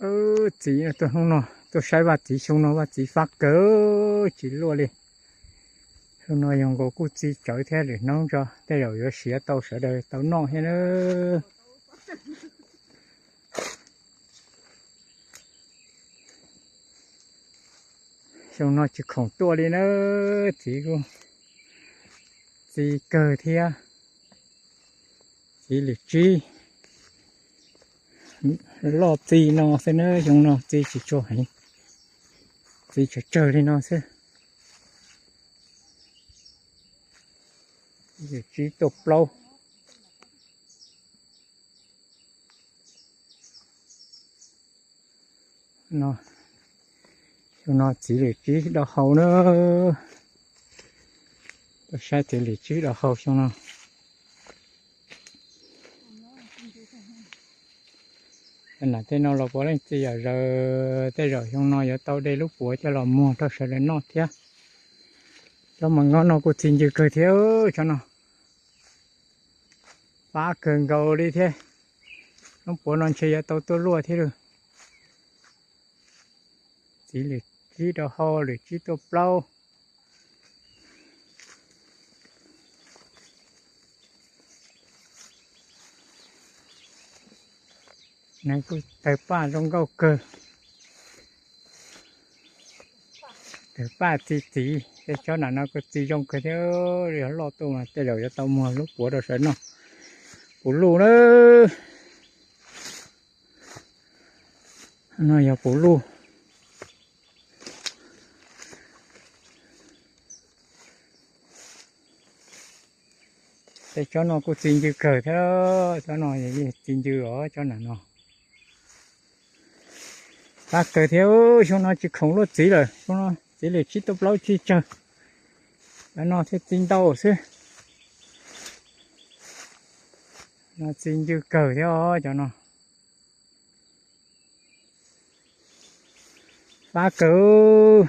Txiv tuaj hnub no, tuaj saib vaj txiv xyoo no vaj txiv fab kawg, tsis luaj li. Xyoo no yog nkaus kuj txi tsawv thiab, lwm hnub tso tej zaum yuav siav tau sawv daws tau noj thiab na. Xyoo no tsis khoom tuaj li na, txiv kuj txi kawg thiab. Txiv lwm tsib loj txi no xwb na, xyoo no txi tsis tshua heev, txi tsawg tsawg li no xwb. Lwm tsib tuaj plaub no. Xyoo no txiv lwm tsib do hau na, tuaj saib txiv lwm tsib do hau xyoo no. Nam tej no los puav leej txi yam zaws, tej zaum xyoo no yuav tau de lub puav coj los muag rau sawv daws noj thiab. Cov mas ngob no kuj txi ncw kawg thiab, tsob no fab kawg nkaus li thiab. Lub puav no ntshe yuav tau tuaj luaj thiab lauj. Txiv lwm tsib rau hau, lwm tsib tuaj plaub. Nws kuj tawg paj zoo nkauj kawg. Tawg paj txi txiv, tej tsob nam no kuj txi zoo kawg thiab, yog loj tuaj mas tej zaum yuav tau muag lub puav rau sawv noj. Puv luj na, no yog puv luj. Tej tsob no kuj txi ncw kawg thiab, tsob no txi ncw os, tsob nam no. Fab kawg thiab, xyoo no tsis khoom luaj txiv lawm, xyoo no txiv lwm tsib tuaj plaub txi tsawg, cov no thiaj txi ntau xwb. No txi ncw kawg thiab os cov no. Fab kawg,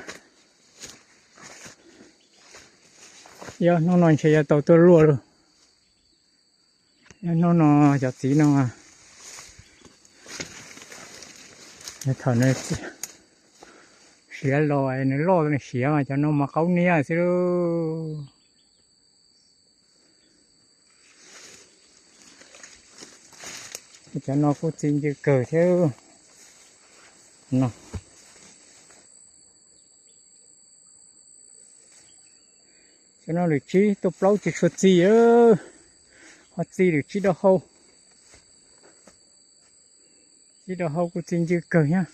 yog hnub no ntshe yuav tau tuaj luaj lauj. Yog hnub no cov txiv no thaum nws siav los nws loj nws siav mas cov no mas qaub niab xwb lauj. Cov no kuj txi ncw kawg thiab no. Cov no lwm tsib tuaj plaub tsis tshua txi, ho txi lwm tsib do hau. Tsib do hau kuj txi ncw kawg thiab.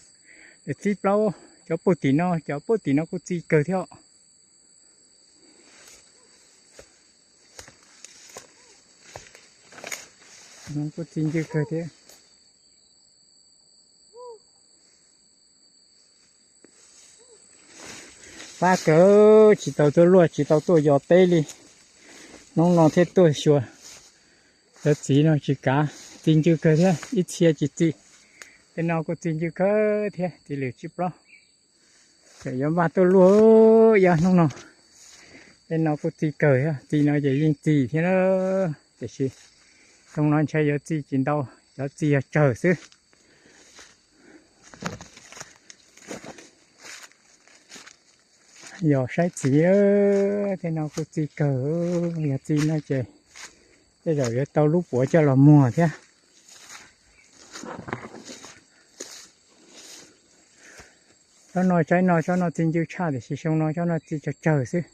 Lwm tsib plaub, cov puag tim no, cov puag tim no kuj txi kawg thiab. Kuj txi ncw kawg thiab. Fab kawg, tsis tau tuaj luaj tsis tau tuaj yos teb li. Hnub no thiaj tuaj xyuas. Cov txiv no tsis kav, txi ncw kawg thiab, ib txhia tsis txi. Tej no kuj txi ncw kawg thiab, txiv lwm tsib plaub. Tseem yuav npaj tuaj luaj ib hnub no. Tej no kuj txi kawg thiab, txi no ces yeej txi thiab na. Tiam sis xyoo no ntshai yuav txi tsis ntau, cov txi yog tsawg xwb. Yog saib txiv, tej no kuj txi kawg, yog txi no ces tej zaum yuav tau lub puav coj los muag thiab. Tsob no tsaib no, tsob no txi ncw tshaj tiam sis xyoo no tsob no txi tsawg tsawg xwb.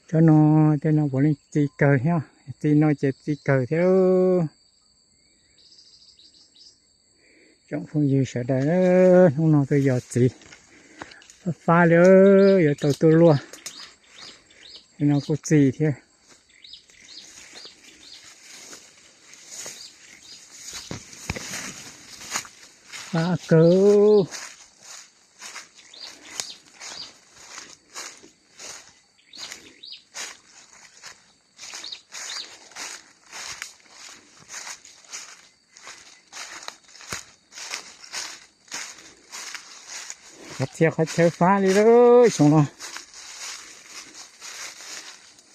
Tsob no tej no puav leej txi kawg thiab, txi no ces txi kawg thiab. Tsoom phooj ywg sawv daws, hnub no tuaj yos txiv, fab li, yuav tau tuaj luaj. Tej no kuj txi thiab. Fab kawg. Qhov txhia qhov chaw fab li lawm xyoo no.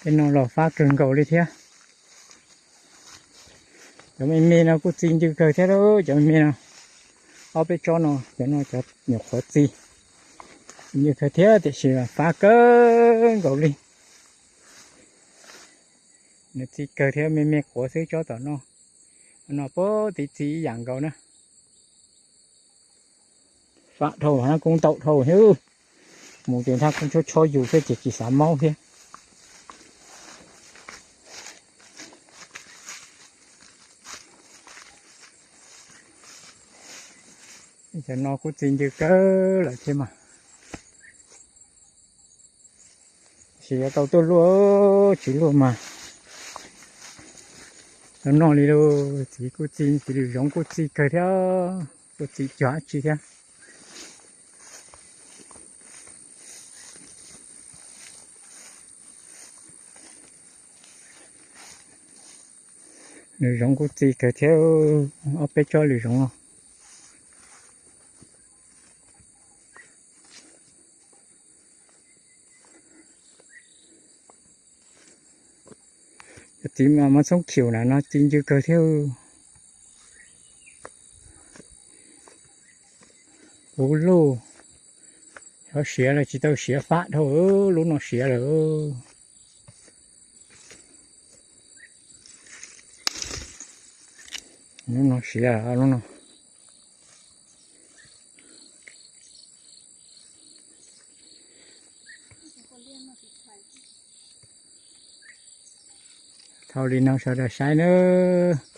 Tej no los fab kawg nkaus li thiab. Cov me me no kuj txi ncw kawg thiab lauj, cov me me no. Ob peb tsob no, cov no cov nyuam qhuav txi, ncw kawg thiab tiam sis fab kawg nkaus li. Nws txi kawg thiab me me quav xwb tsob tom no. No puag tim txi ib yam nkaus na. Fab dhau, koob ntaum dhau thiab. Mus ces nthab koob tshob tshob yus thiab ces tsis xav maub thiab. Cov no kuj txi ncw kawg lawm thiab mas. Tab sis yuav tau tuaj luaj, tsis luaj mas tau noj li lauj. Txiv kuj txi, txiv lws zoov kuj txi kawg thiab, kuj txi cuag dab tsi thiab. Lws zoov kuj txi kawg thiab, ob peb tsob lws zoov no. Cov txiv mas muab txhoob khium na no txi ncw kawg thiab. Puv luj, xyov siav los tsis tau siav, fab dhau, lub no siav lawm. Lub no siav lub no. Thaum li no sawv daws saib nawb.